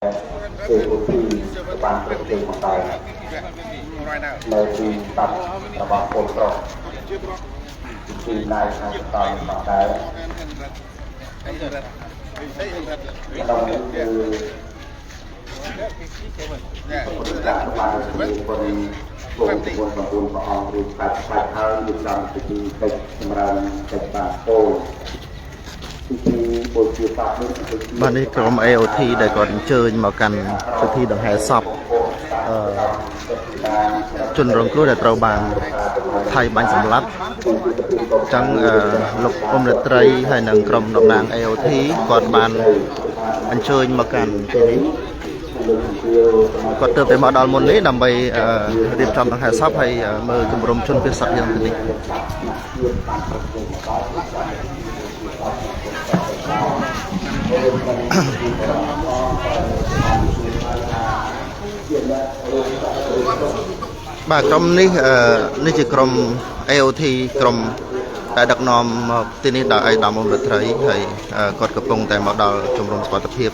AOT បានប្រជុំមកដែរនៅទីតាំងរបស់ពលប្រុសទីណៃខាងតមកដែរក្នុងនេះគឺពុទ្ធសាសនាបានជាបុណ្យបងប្អូនបងប្អូនព្រះអង្គរួចបាច់បាច់ហើយរៀបចំពិធីកិច្ចសម្រាប់កិច្ចបាពោពិធីបូជាសពនេះ បាទនេះក្រុម AOT ដែលគាត់អញ្ជើញមកកាន់ពិធីដង្ហែសពអឺជនរងគ្រោះដែលត្រូវបានថៃបាញ់សម្លាប់អញ្ចឹងអឺលោកអ៊ំរត្រីហើយនិងក្រុមតំណាង AOT គាត់បានអញ្ជើញមកកាន់ទីនេះគាត់ទើបតែមកដល់មុននេះដើម្បីអឺរៀបចំដង្ហែសពហើយមើលជំរំជនពិស័កយ៉ាងទីនេះ បាទក្រុមនេះអឺនេះជាក្រុម AOT ក្រុមដែលដឹកនាំមកទីនេះដោយឯកឧត្តមអ៊ុំរដ្ឋត្រីហើយគាត់កំពុងតែមកដល់ជំរំសុវត្ថិភាព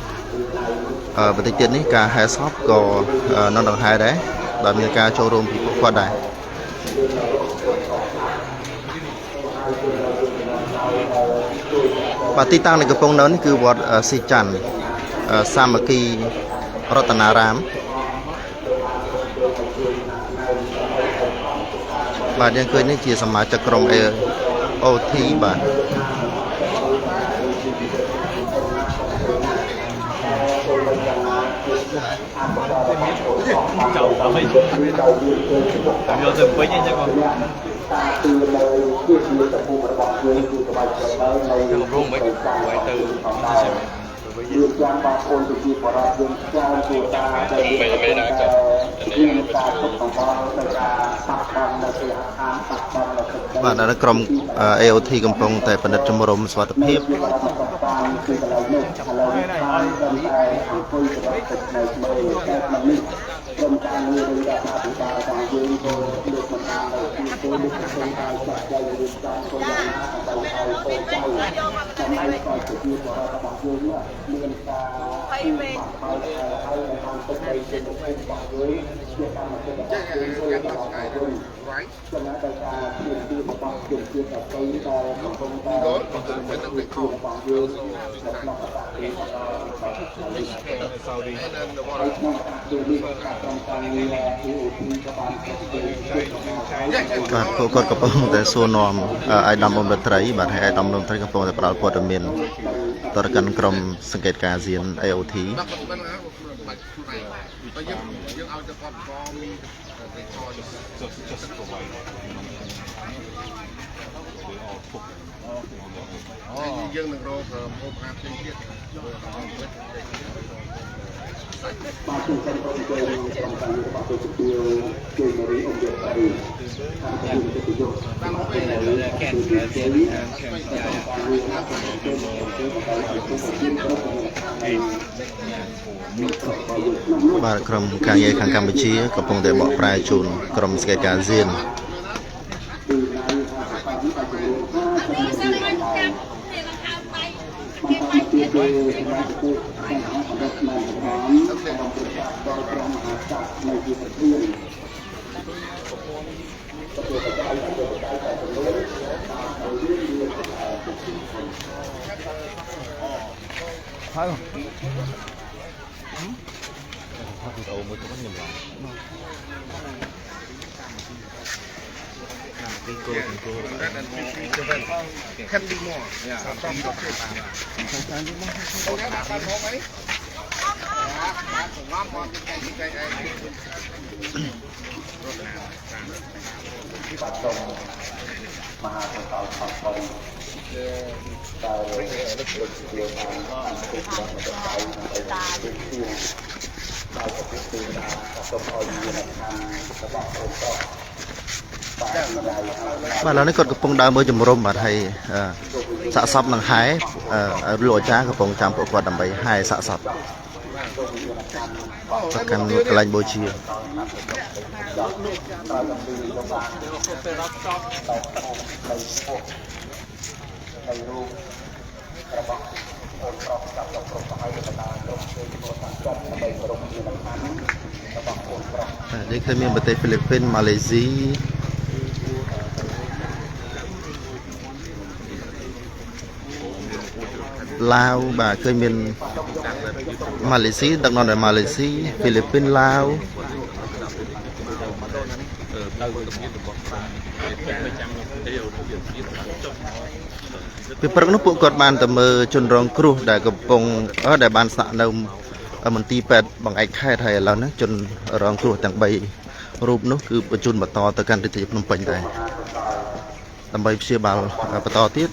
អឺបន្តិចទៀតនេះការហែសពក៏នៅដង្ហែដែរដោយមានការចូលរួមពីពួកគាត់ដែរបាទទីតាំងនៃកំពង់នៅនេះគឺវត្តស៊ីច័ន្ទសាមគ្គីរតនារាមបាទយើងឃើញនេះជាសមាជិកក្រុម AOT បាទ ចូលទៅវិញយកទៅវិញអញ្ចឹងបង ទីនៅជាជាតភូមិរបស់យើងគឺក្បាច់ប្របើនៅ រោងមិនໄວទៅ យើងចាំបងប្អូនប្រជាពលរដ្ឋយើងច្រើនគ្រួសារដែលមានការទុកកង្វល់ដោយការបាត់បង់នៅគេហដ្ឋានបាត់បង់នៅទឹកដី បាទដល់ក្រុម AOT កំពុងតែពិនិត្យជំរំសុវត្ថិភាព ជាបរិបទតាមគឺកន្លែងនោះឥឡូវនេះបានត្រឹមតែអង្គុយសម្រាប់ទឹកនៅមើលតែក្នុងនេះក្រុមការងារឬរដ្ឋាភិបាលរបស់យើងក៏លើកមិនបានដល់ទីទៅលើកទៅឲ្យចាត់ចែងរៀបចំធ្វើយ៉ាងណាដើម្បីឲ្យកូនចៅដើម្បីក៏ជាពលរដ្ឋរបស់យើងមានការហើយហើយបានទឹកដីជារបស់យើងជាកម្មសិទ្ធិរបស់យើងធ្វើរបស់យើងចំណែកដោយការជាទីរបស់ជនជាតិដទៃដែលកំពុងតែរបស់យើងនៅក្នុងប្រទេសហើយក្នុងពេលនេះការក្រុមការងារ EOP ក៏បានប្រជុំ បាទពួកគាត់កំពុងតែសួរនាំឯកឧត្តមអ៊ុំរដ្ឋត្រីបាទហើយឯកឧត្តមរដ្ឋត្រីកំពុងតែផ្ដល់ព័ត៌មានតរកាន់ក្រុមសង្កេតការអាស៊ាន AOT យើងឲ្យទៅគាត់កមានទៅខ Just provide they all cook. យើងនឹងរកហូបអាហារផ្សេងទៀត បាទខ្ញុំសូមអញ្ជើញក្រុមការងាររបស់លោកជំទាវជួយមរីអង្គរដ្ឋត្រីតាមពីកិត្តិយសរបស់លោកគឺជ័យក្រុមការងាររបស់លោកជំទាវដើម្បីឲ្យពួកយើងគ្រប់គ្រង បាទក្រុមការងារខាងកម្ពុជាកំពុងតែបកប្រែជូនក្រុមសង្កេតការអាស៊ាន ពីណៃហាសិបនេះបានចំនួន50នាក់បន្តមកទៀតគឺសម្រាប់ប្រទេសទាំងអស់របស់ខ្មែរក្រមរបស់ប្រកាសដល់ព្រះមហាក្សត្រនៅជាប្រធានប្រទេសបច្ច័យប្រទេសបច្ច័យតែចំនួនតាមរឿងមាន ហើយវីដេអូមួយទៅខ្ញុំឡើងគោគោ Can be more. Yeah. សំទៅអូនបានហូបអីបាទសងំបងគេគេឯង បាទសូមមហាកុសលផលបុណ្យដែលលោកជាបានអង្គុយរបស់ដៃដើម្បីទូទាដល់ប្រទេសទេវតាក៏សូមឲ្យមានឋានរបស់អូនប្រុសបាទ បាទឥឡូវនេះគាត់កំពុងដើរមើលជំរំបាទហើយសាកសពនឹងហែលោកអាចារ្យកំពុងចាំពួកគាត់ដើម្បីហែសាកសពទៅកាន់កន្លែងបូជា ត្រូវអំពីលោកបានដល់នៃពុះនៃរូបរបស់អូនប្រុសចាប់ដល់គ្រប់ទៅហើយបណ្ដាគ្រប់គេធ្វើតាមចិត្តដើម្បី បាទនេះឃើញមានប្រទេសហ្វីលីពីនម៉ាឡេស៊ីឡាវបាទឃើញមានម៉ាឡេស៊ីដឹកនាំដោយម៉ាឡេស៊ីហ្វីលីពីនឡាវពីព្រឹកនោះពួកគាត់បានទៅមើលជនរងគ្រោះដែលកំពុងអឺដែលបានស្នាក់នៅមន្ទីរពេទ្យបង្អែកខេត្តហើយឥឡូវហ្នឹងជនរងគ្រោះទាំង3រូបនោះគឺបញ្ជូនបន្តទៅកាន់រាជធានីភ្នំពេញដែរដើម្បីព្យាបាលបន្តទៀត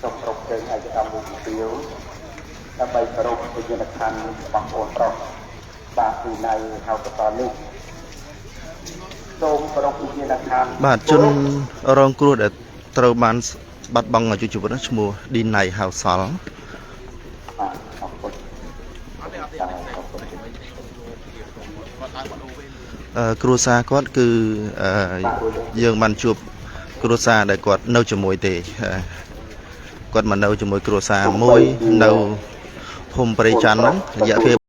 សូមប្រពជើងឯកឧត្តមលោកជំទាវដើម្បីគោរពវិញ្ញាណក្ខន្ធរបស់អូនប្រុសបាទពីនៅហៅកតនេះសូមគោរពវិញ្ញាណក្ខន្ធ បាទជនរងគ្រោះដែលត្រូវបានបាត់បង់អាយុជីវិតនោះឈ្មោះឌីណៃហៅសល់ បាទអរគុណអរគុណ គ្រួសារគាត់គឺអឺយើងបានជួបគ្រួសារដែលគាត់នៅជាមួយទេអឺគាត់មកនៅជាមួយគ្រួសារមួយនៅភូមិព្រៃច័ន្ទហ្នឹងរយៈពេល